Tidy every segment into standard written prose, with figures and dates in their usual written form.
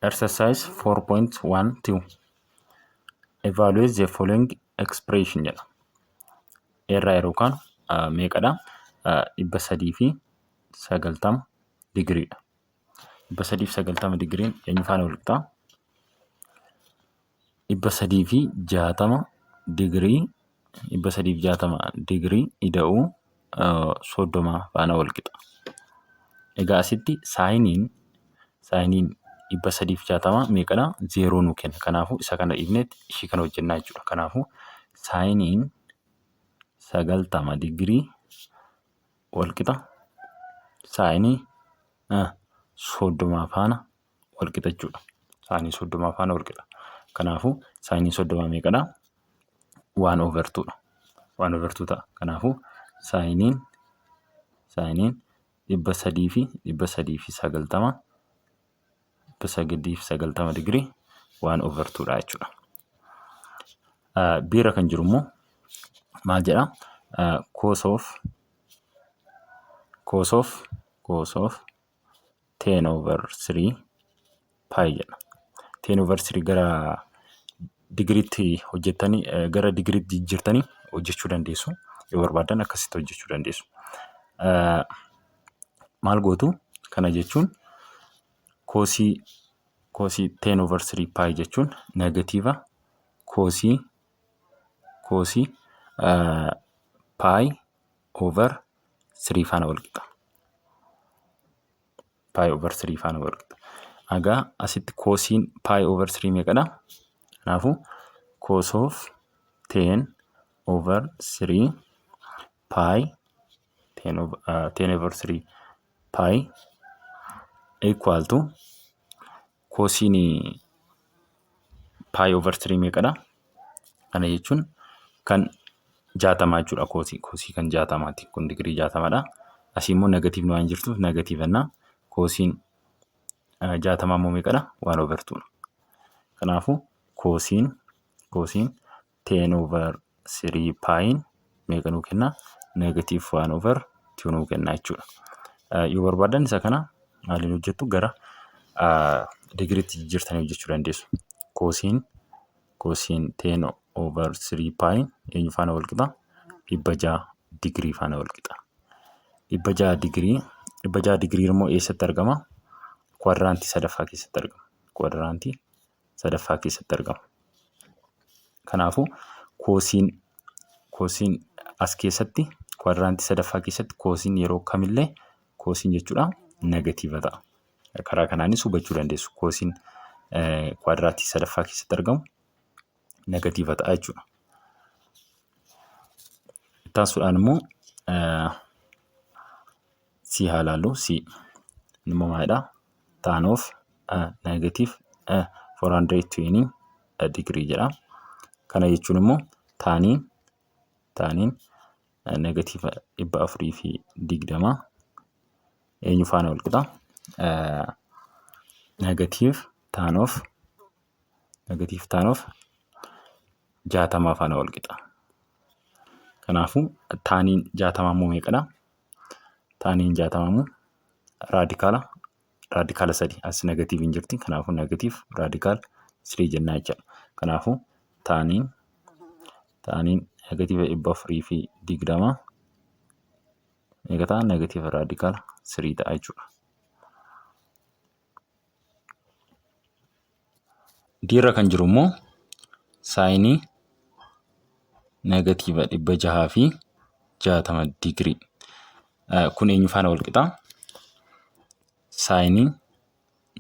Exercise 4.12. Evaluate the following expression jedha. Irraa yeroo kaanu meeqadha? 390 digiriidha. 390 digiriin eenyu faana wal qixa? 360 digirii, 360 digirii ida'uu 30 faana wal qixa. Egaa asitti saayiniin 360 meeqadha? Zeeroo nuu kenna. Kanaafuu isa kana dhiifneetti ishii kana hojjennaa jechuudha. Kanaafuu saayiniin 90 digirii wal qixa saayinii 30 faana wal qixa jechuudha. Saayinii 30 faana wal qixa. Kanaafuu saayiniin 30 meeqadha? One over twodha. One over two ta'a. Kanaafuu saayiniin 390, 390 digirii one over twodha jechuudha. Biirra kan jiru immoo maal jedha? Cos of 10 over 3 pi jedha. 10 over 3 gara digiriitti hojjettanii, gara digiriitti jijjiirtanii hojjechuu dandeessu. Yoo barbaadan akkasitti hojjechuu dandeessu. Maal gootu? Kana jechuun cosii 10 over 3 pi jechuun negative cosii pi over 3 faana wal qixa. Pi over 3 faana wal qixa. Egaa asitti cosiin pi over 3 meeqadha? Kanaafuu cos of 10 over 3 pi, 10 over, 10 over 3 pi equal to cosiin pi over 3 meeqadha? Kana jechuun kan 60 jechuudha cosii. Cosii kan 60ti. Kun digirii 60dha. Asii immoo negativeni waan jirtuuf negativennaa. Cosiin 60 immoo meeqadha? One over twodha. Kanaafuu cosiin 10 over 3 piin meeqa nuu kenna? Negative one over two nuu kenna jechuudha. Yoo barbaadan isa kana maaliin hojjettu? Gara digiriitti jijjiirtanii hojjechuu dandeessu. Cosiin 10 over 3 piin eenyu faana wal qixa? 600 digirii faana wal qixa. 600 digirii, 600 digirii immoo eessatti argama? Quadrantii sadaffaa keessatti argama. Quadrantii sadaffaa keessatti argama. Kanaafuu cosiin as keessatti, quadrantii sadaffaa keessatti cosiin yeroo kamillee cosiin jechuudha negative ta'a. Karaa kanaanis hubachuu dandeessu. Cosiin quadrantii sadaffaa keessatti argamu negative ta'a jechuudha. Itti aansuudhaan immoo C haa ilaallu. C immoo maalidha? Tan of negative 420 digirii jedha. Kana jechuun immoo taniin negative 420 eenyu faana wal qixa? Negative tan of 60 faana wal qixa. Kanaafuu taniin 60 immoo meeqadha? Taniin 60 immoo radical sadi, as negativeiin jirti. Kanaafuu negative radical three jennaa jechuudha. Kanaafuu taniin negative 420 meeqa ta'a? Negative radical three ta'a jechuudha. D irra kan jiru immoo saayinii negative 660 digirii. Kun eenyu faana wal qixaa? Saayinii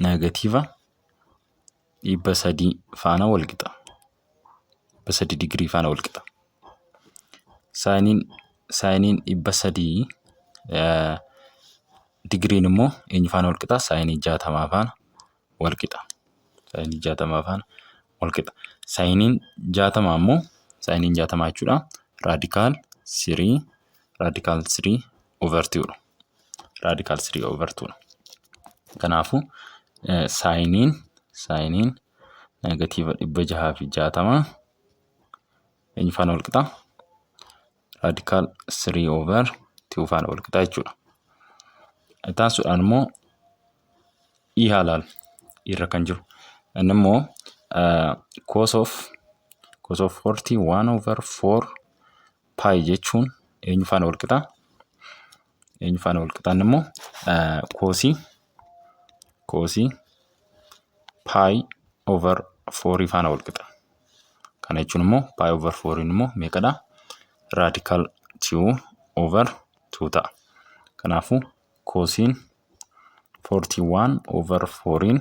negative 300 faana wal qixa. 300 digirii faana wal qixa. Saayiniin 300 digiriin immoo eenyu faana wal qixa? Saayinii 60 faana wal qixa. Saayinii 60 faana wal qixa. Saayiniin 60 immoo, saayiniin 60 jechuudha, radical three over twodha. Radical three over twodha. Kanaafuu saayiniin negative 660 eenyu faana wal qixa? Radical three over two faana wal qixa jechuudha. Itti aansuudhaan immoo E haa ilaallu. Irra kan jiru. Inni immoo cos of 41 over 4 pi jechuun eenyu faana wal qixa? Eenyu faana wal qixa? Inni immoo cosii pi over 4 faana wal qixa. Kana jechuun immoo pi over 4 immoo meeqadha? Radical 2 over 2 ta'a. Kanaafuu cosiin 41 over 4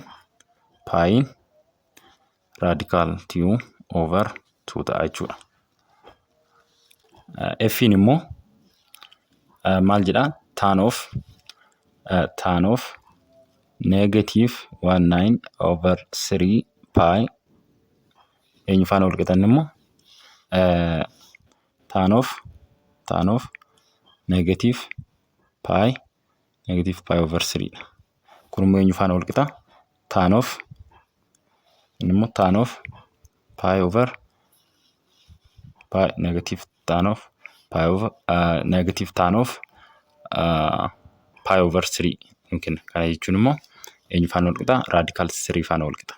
piin radical 2 over 2 ta'a jechuudha. F'n immoo maal jedhaa? Tan of negative 19 over 3 pi eenyu faana wal qixanni immoo tan of negative pi over 3 dha. Kun immoo eenyu faana wal qixa? Tan of inni immoo tan of pi over pi negative tan of pi over negative tan of pi over 3 nu kenna. Kana jechuun immoo eenyu faana wal qixa? Radical 3 faana wal qixa.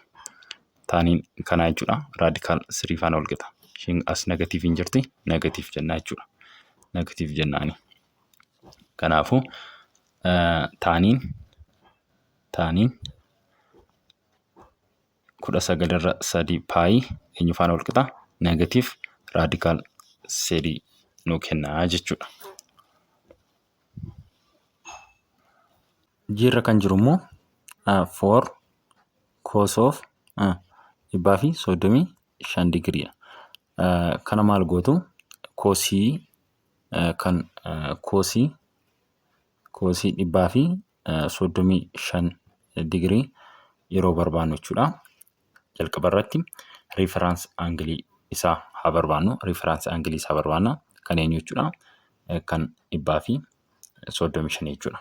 Taniin kanaa jechuudha. Radical 3 faana wal qixa. Ishiin as negative hin jirti. Negative jennaa jechuudha. Negative jennaani. Kanaafuu taniin 19/3 pi eenyu faana wal qixa? Negative radical 3 nu kennaa jechuudha. G irra kan jiru immoo 4 cos of 135 digiriidha. Kana maal gootu? Cosii kan cosii 135 digirii yeroo barbaannu jechuudha. Jalqaba irratti reference angle isaa haa barbaannu. Reference angle isaa barbaanna. Kan eenyu jechuudha? Kan 135 jechuudha.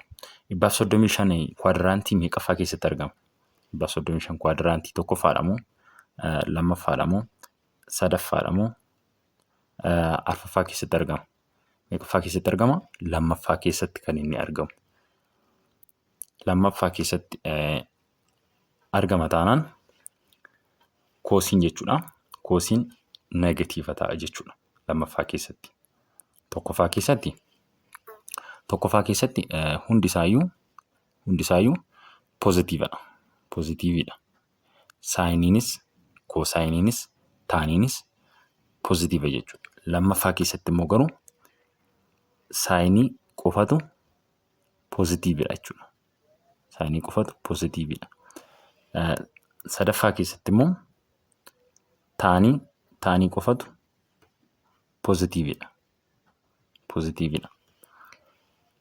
135 quadrantii meeqaffaa keessatti argama? 135 quadrantii tokkoffaadha moo, lammaffaadha moo, sadaffaadha moo, arfaffaa keessatti argama? Meeqaffaa keessatti argama? Lammaffaa keessatti kan inni argamu. Lammaffaa keessatti argama taanaan cosiin jechuudha. Cosiin negative ta'a jechuudha. Lammaffaa keessatti. Tokkoffaa keessatti hundi isaayyuu positivedha. Positivedha. Sineiinis, cosineiinis, taniinis positive jechuudha. Lammaffaa keessatti immoo garuu sineii qofatu positivedha jechuudha. Sineii qofatu positivedha. Sadaffaa keessatti immoo tanii qofatu positivedha. Positivedha.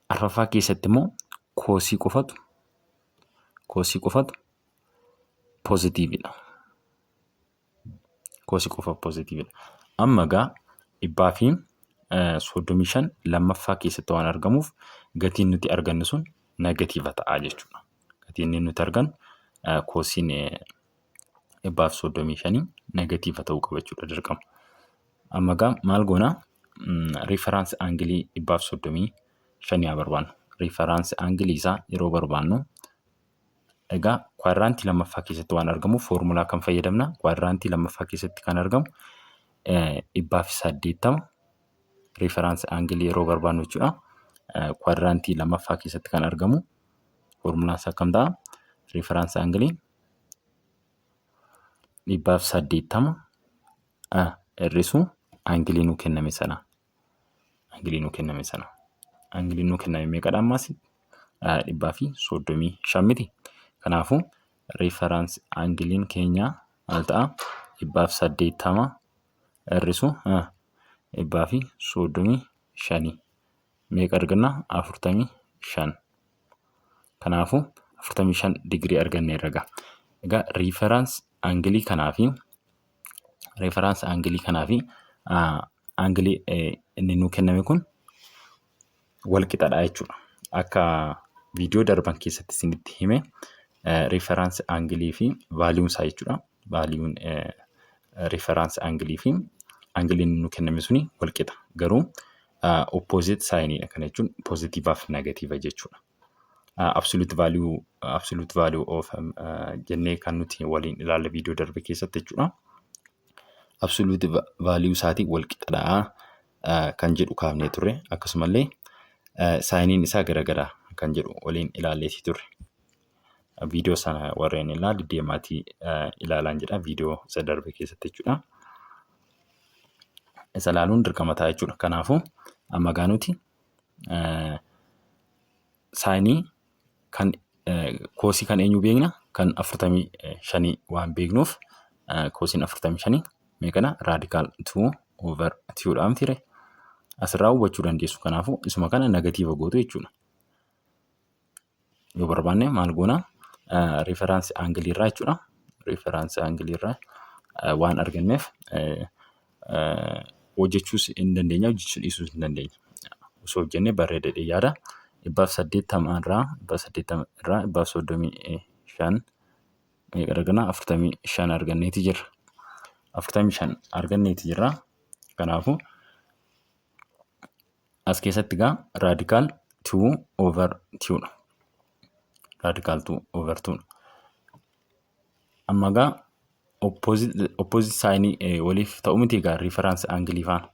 Arfaffaa keessatti immoo cosii qofatu positivedha. Cosii qofa positivedha. Amma egaa 135 lammaffaa keessatti waan argamuuf gatiin nuti argannu sun negative ta'a jechuudha. Gatiin nuti argannu cosiin 135 negative ta'uu qaba jechuudha dirqama. Amma egaa maal goonaa? Reference angle 135 haa barbaannu. Reference angle isaa yeroo barbaannu egaa quadrantii lammaffaa keessatti waan argamuuf foormulaa kan fayyadamna. Quadrantii lammaffaa keessatti kan argamu 180 reference angle yeroo barbaannu jechuudha. Quadrantii lammaffaa keessatti kan argamu foormulaan isaa akkam ta'a? Reference angle 180 hir'isuu angle nuu kenname sana. Angle nuu kenname sana. Angleiin nuu kenname meeqadha ammas? 135 miti. Kanaafuu reference angleiin keenya maal ta'a? 180 hir'isuu 135 meeqa arganna? 45. Kanaafuu 45 digirii arganneerra egaa. Egaa reference angle kanaa fi angle inni nuu kenname kun wal qixadha jechuudha. Akka viidiyoo darban keessatti isinitti hime reference angle fi valueun isaa jechuudha. Valueun reference angle fi angleiin nuu kenname suni wal qixa. Garuu opposite signiidha. Kana jechuun positiveaaf negative jechuudha. Absolute value of jennee kan nuti waliin ilaalle viidiyoo darbe keessatti jechuudha. Absolute value isaatiin wal qixadha kan jedhu kaafnee turre, akkasumallee signiin isaa garagara kan jedhu waliin ilaalleetii turre. Viidiyoo sana warreen ilaalle deemaatii ilaalaan jedha, viidiyoo isa darbe keessatti jechuudha. Isa ilaaluun dirqama ta'a jechuudha. Kanaafuu amma gaa nuti signii kan cosii kan eenyu beekna? Kan 45 waan beeknuuf, cosiin 45 meeqadha? Radical 2 over 2 dha miti ree? Asirraa hubachuu dandeessu. Kanaafuu isuma kana negative gootu jechuudha. Yoo barbaanne maal goona? Reference angle irraa jechuudha. Reference angle irraa waan arganneef hojjechuus hin dandeenya, hojjechuu dhiisuus hin dandeenya. Osoo hojjennee bareeda yaada. 180 irraa, 180 irraa 135 meeqa arganna? 45 arganneeti jirra. 45 arganneeti jirra. Kanaafuu as keessatti gaa radical 2 over 2 dha. Radical 2 over 2 dha. Amma gaa opposite signii waliif ta'u miti egaa reference angle faana.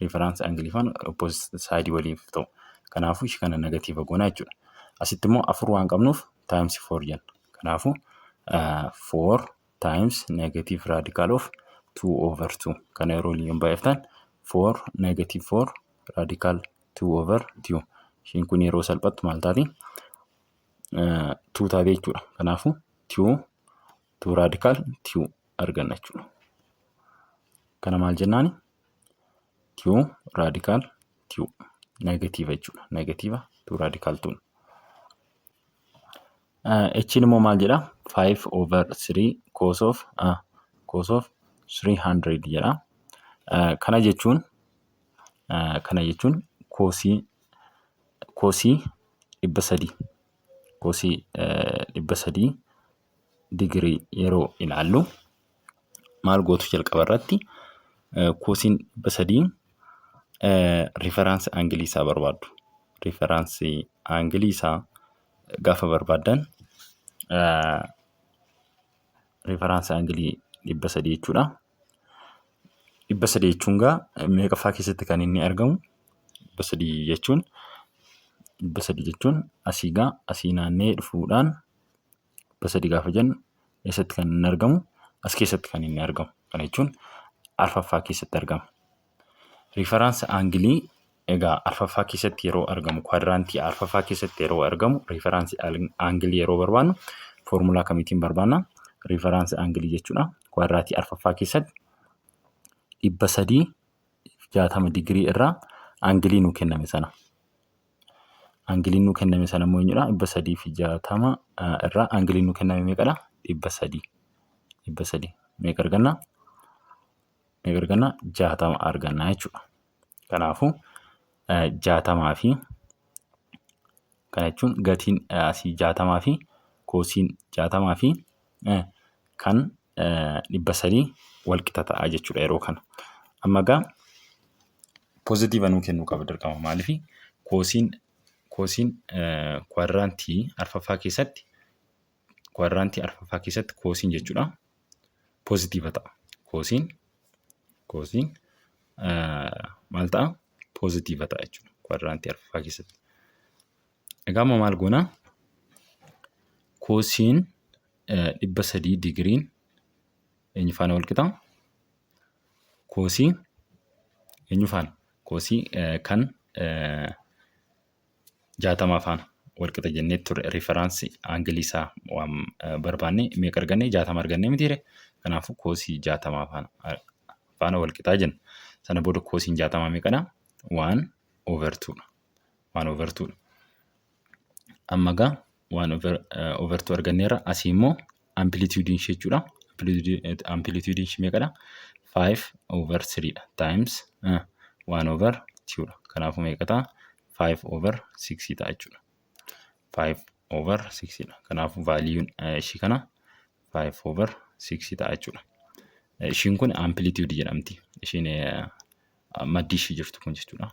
Reference angle faana opposite side waliif ta'u. Kanaafuu ishee kana negative goona jechuudha. Asitti immoo afur waan qabnuuf times 4 jenna. Kanaafuu 4 times negative radical of 2 over 2. Kana yeroo waliin baay'iftan 4 negative 4 radical 2 over 2. Ishiin kun yeroo salphattu maal taati? 2 taate jechuudha. Kanaafuu 2 2 radical 2 arganna jechuudha. Kana maal jennaani? 2 radical 2 negative jechuudha. Negative 2 radical 2. H'n immoo maal jedha? 5 over 3 cos of 300 jedha. Kana jechuun cosii 300, cosii 300 digirii yeroo ilaallu maal gootu? Jalqaba irratti cosiin 300 reference angle isaa barbaaddu. Reference angle isaa gaafa barbaaddan, reference angle 300 jechuudha. 300 jechuun gaa meeqaffaa keessatti kan inni argamu? 300 jechuun asii gaa asii naannee dhufuudhaan 300 gaafa jennu eessatti kan inni argamu? As keessatti kan inni argamu. Kana jechuun arfaffaa keessatti argama. Reference angle egaa arfaffaa keessatti yeroo argamu, quadrantii arfaffaa keessatti yeroo argamu, reference angle yeroo barbaannu foormulaa kamiitiin barbaanna? Reference angle jechuudha. Quadrantii arfaffaa keessatti 360 digirii irraa angle nuu kenname sana. Angleiin nuu kenname sana immoo eenyudha? 360 irraa angleiin nuu kenname meeqadha? 300. 300 meeqa arganna? Meeqa arganna? 60 arganna jechuudha. Kanaafuu 60 fi kana jechuun gatiin asii 60 fi cosiin 60 fi kan 300 wal qixa ta'a jechuudha yeroo kana. Amma egaa positive nuu kennuu qaba dirqama. Maaliif? Cosiin quadrantii arfaffaa keessatti cosiin jechuudha positive ta'a. Cosiin maal ta'a? Positive ta'a jechuudha quadrantii arfaffaa keessatti. Egaa amma maal goonaa? Cosiin 300 digiriin eenyu faana wal qixa? Cosii eenyu faana? Cosii kan 60 faana wal qixa jennee ture. Reference angle isaa waan barbaanne meeqa arganne? 60 arganne mitiire? Kanaafuu cosii 60 faana wal qixaa jenna. Sana booda cosiin 60 meeqadha? One over twodha. One over twodha. Amma egaa one over two arganneerra. Asii immoo amplitudeiin ishee jechuudha. Amplitudeiin ishee meeqadha? 5 over 3 dha. Times 1 over 2 dha. Kanaafuu meeqa ta'a? 5 over 6 ta'a jechuudha. 5 over 6 dha. Kanaafuu valueun ishii kana 5 over 6 ta'a jechuudha. Ishiin kun amplitude jedhamti. Ishiin maddii ishii jirtu kun jechuudha.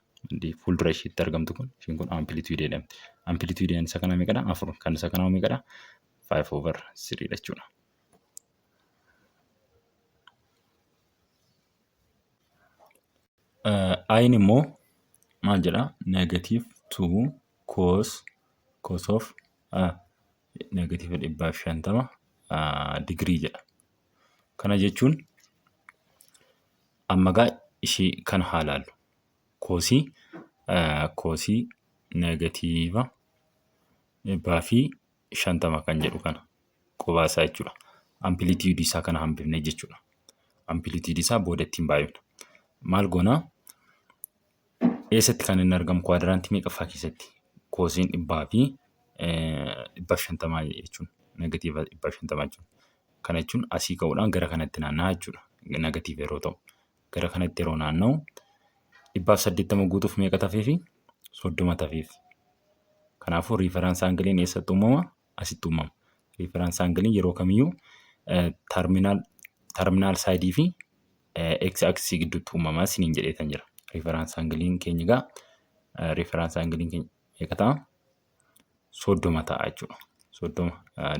Fuuldura isheetti argamtu kun ishiin kun amplitude jedhamti. Amplitude isa kanaa meeqadha? 4. Kan isa kanaa meeqadha? 5 over 3 dha jechuudha. Ayin immoo maal jedha? Negative 2 cos of negative 150 digirii jedha. Kana jechuun amma gaa ishii kana haa laallu. Koosii negatiiva 150 kan jedhu kana qobaa isaa jechuudha. Amplitude isaa kana hambifne jechuudha. Amplitude isaa booda ittiin baay'ifna. Maal goonaa? Eessatti kan inni argamu? Kwaadiraantii meeqaffaa keessatti? Koosiin 150 jechuun negatiiva 150 jechuudha. Kana jechuun asii ka'uudhaan gara kanatti naanna'a jechuudha. Negatiiva yeroo ta'u. Gara kanatti yeroo naanna'u 180 guutuuf meeqa tafeefi? 30 tafeef. Kanaafuu riiferaansi aangiliin eessatti uumama? Asitti uumama. Riiferaansi aangiliin yeroo kamiyyuu terminaal saayidii fi x axis gidduutti uumama isiniin jedheetan jira. Riiferaansi aangiliin keenya egaa riiferaansi aangiliin keenya meeqa ta'a? 30 ta'a jechuudha. 30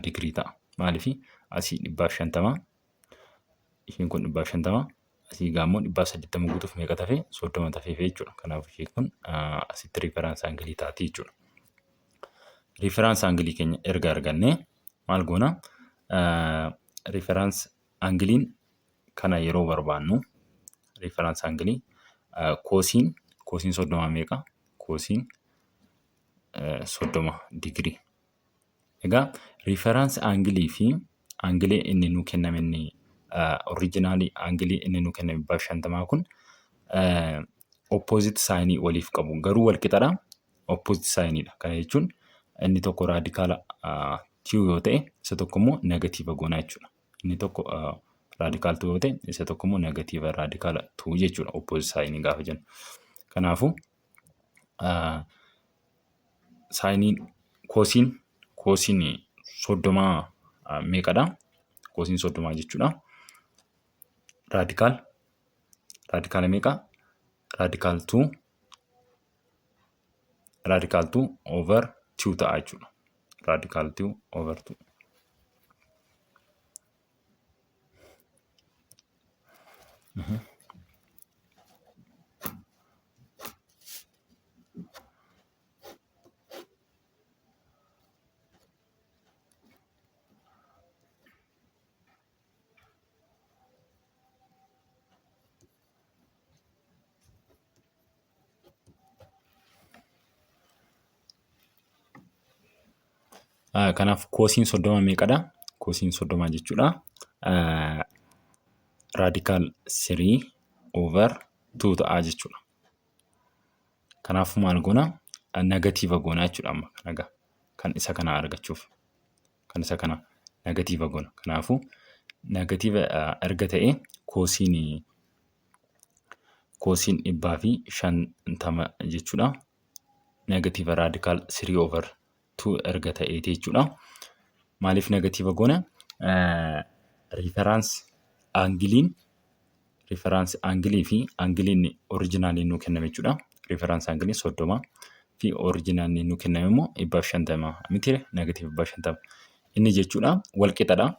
digirii ta'a. Maaliif asii 150 ishiin kun 150 asii egaa immoo 180 guutuuf meeqa tafee? 30 tafeef jechuudha. Kanaaf ishee kun asitti riiferaansi aangilii taati jechuudha. Riiferaansi aangilii keenya erga argannee maal goona? Riiferaansi aangiliin kana yeroo barbaannu riiferaansi aangilii koosiin 30 meeqa? Koosiin 30 digirii. Egaa riiferaansi aangilii fi aangilii inni nuu kenname inni oriijinaalii aangilii inni nuu kenname 150 kun oppoozit saayinii waliif qabu garuu wal qixadha. Oppoozit saayiniidha. Kana jechuun inni tokko raadikaala tiyu yoo ta'e isa tokko immoo negatiiva goona jechuudha. Inni tokko raadikaal 2 yoo ta'e isa tokko immoo negatiiva raadikaala 2 jechuudha oppoozit saayinii gaafa jennu. Kanaafuu saayiniin koosiin 30 meeqadha? Koosiin 30 jechuudha. Raadikaala meeqa? Raadikaal 2 raadikaal 2 over 2 ta'a jechuudha. Raadikaal 2 over 2. Kanaaf koosiin 30 meeqadha? Koosiin 30 jechuudha. Raadikaal 3 over 2 ta'a jechuudha. Kanaafuu maal goona? Negatiiva goona jechuudha amma kana egaa kan isa kana argachuuf. Kan isa kana negatiiva goona. Kanaafuu negatiiva erga ta'e koosiin 150 jechuudha. Negatiiva raadikaal 3 over 2 erga ta'eeti jechuudha. Maaliif negatiiva goona? Riiferaansi aangiliin riiferaansi aangilii fi aangiliin orijinaaliin nuu kenname jechuudha. Riiferaansi aangiliin 30 fi orijinaaliin nuu kenname immoo 150 miti negatiiva 150. Inni jechuudha wal qixadha.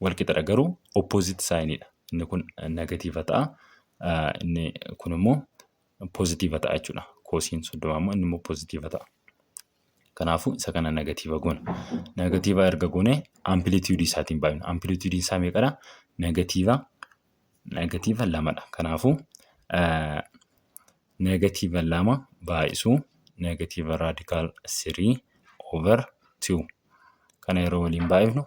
Wal qixadha garuu oppoozit saayiniidha. Inni kun negatiiva ta'a. Inni kun immoo poozitiiva ta'a jechuudha. Koosiin 30 immoo inni immoo poozitiiva ta'a. Kanaafuu isa kana negatiiva goona. Negatiiva erga goone amplitude isaatiin baay'ina. Amplitude isaa meeqadha? Negatiiva 2dha. Kanaafuu negatiiva 2 baay'isuu negatiiva raadikaal 3 over 2. Kana yeroo waliin baay'ifnu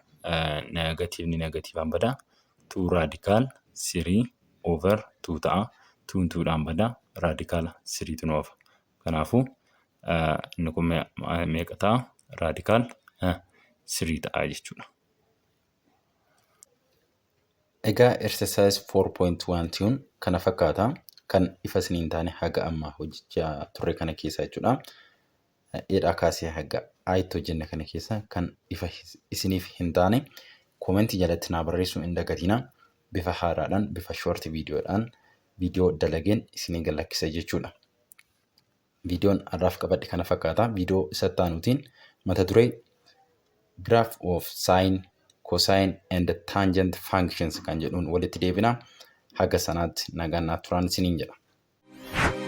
negatiivni negatiivaan bada. 2 raadikaal 3 over 2 ta'a. 2 2dhaan bada. Raadikaala 3tu nu hafa. Kanaafuu inni kun meeqa ta'a? Raadikaal 3 ta'a jechuudha. Egaa exercise 4.1 kana fakkaata. Kan ifa isin hin taane haga amma hojjechaa turre kana keessa jechuudha. Eedhaa kaasee haga Itti hojjenne kana keessa kan ifa isiniif hin taane koomentii jalatti naa barreessuu hin dagatinaa. Bifa haaraadhaan bifa short viidiyoodhaan viidiyoo dalageen isinii gad lakkisa jechuudha. Viidiyoon har'aaf qabadhe kana fakkaata. Viidiyoo isa itti aanuutiin mata duree graph of sine, cosine and tangent functions kan jedhuun walitti deebina. Haga sanaatti nagaan naaf turaan isiniin jedha.